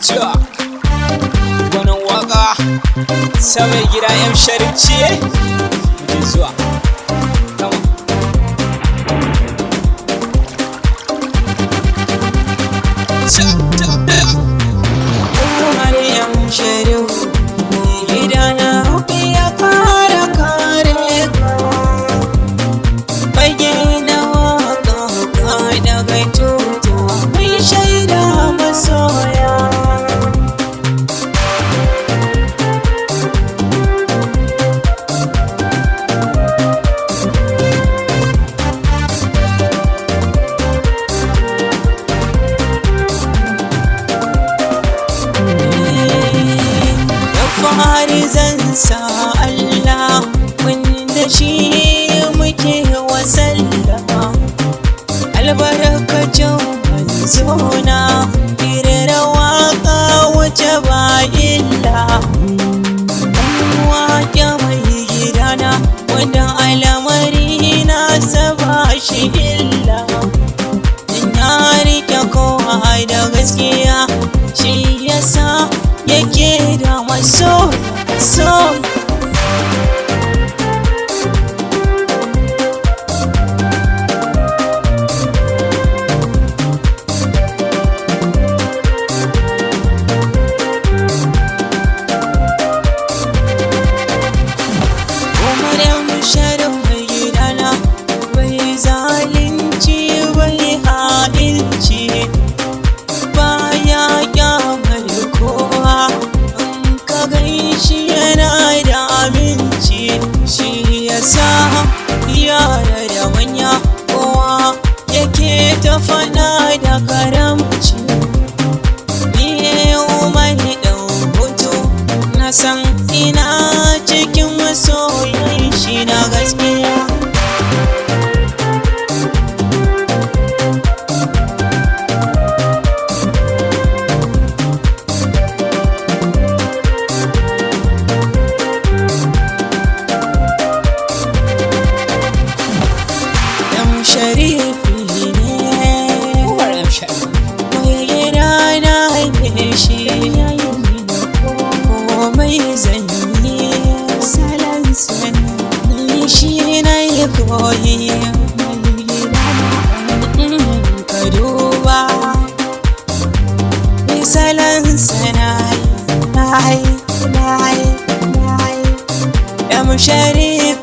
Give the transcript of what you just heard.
Cewa gwanin waka ta mai gida M Sharif ce. Mu je zuwa. Come on. Cha, cha, cha. Umar M Sharif, mai gida na rufe ya kara kare ka. Fage na waka ka daga tuta, mai shaida masoya. Da fari zan sa Allah, wanda shi muke wa sallama. Albarkacin manzona, irin waka wace ba illa. Wake mai gidana, wanda al'amari na saba shi illa. Na rike kowa da gaskiya, shi yasa yake da maso so. Umar M Sharif mai gidana, bai zalunci bai ha'inci, baya kyamar kowa. In ka ganshi yana da aminci, shi yasa yara da manya kowa yake ta faɗa da karamci. Ni Umar ɗan hutu, na san ina cikin masoyan shi na gaskiya. M Sharifi ne, Umar M Sharif. mai gida na ne shi. Komai zan yi salansa, ni shi na yi koyi. Mai gida na ka duba misalansa, na yi na yi na yi. M Sharif.